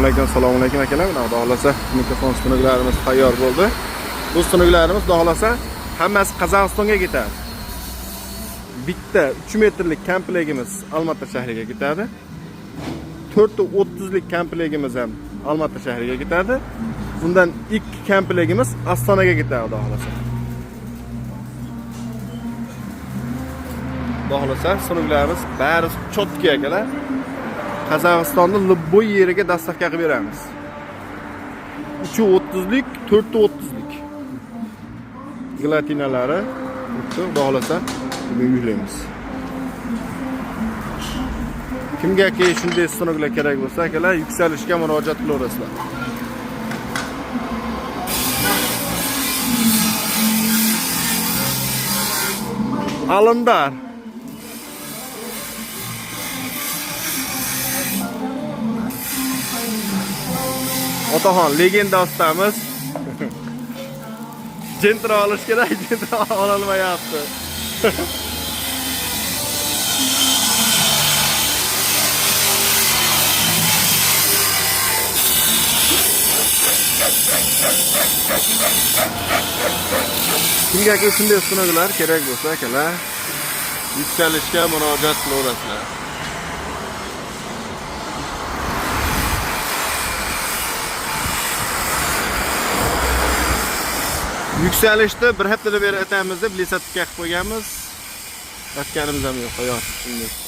Alaykum, assalomu alaykum akalar. Mana, xudo xohlasa, mikrofon stanoklarimiz tayyor bo'ldi. Bu stanoklarimiz, xudo xohlasa, hammasi Qozog'istonga ketadi. Bitta 3 metrlik komplegimiz Almaty shahriga ketadi. 4.30lik komplegimiz ham Almaty shahriga ketadi. Bundan 2 komplegimiz Ostonaga ketadi, xudo xohlasa. Xudo xohlasa, stanoklarimiz bari чётко, akalar. Qozog'istonni любой yeriga доставка qilib beramiz. 3.30lik, 4.30lik. Gelatinalari turibdi, xudo xohlasa, bugun yuklaymiz. Kimgaki shunday stanoklar kerak bo'lsa, akalar, Yuksalishga murojaat qilaverasizlar. Alimdar. Otaxon legenda ustamiz. Gentra olish kerak, Gentra ololmayapti. Kimgaki shunday stanoklar kerak bo'lsa, akalar, Yuksalishga murojaat qilaverasizlar. Yuksalishda bir haftada beri aytamiz deb лесопилка qilib qo'yganmiz. Aytganimiz ham yo'q, yo'q, shunday.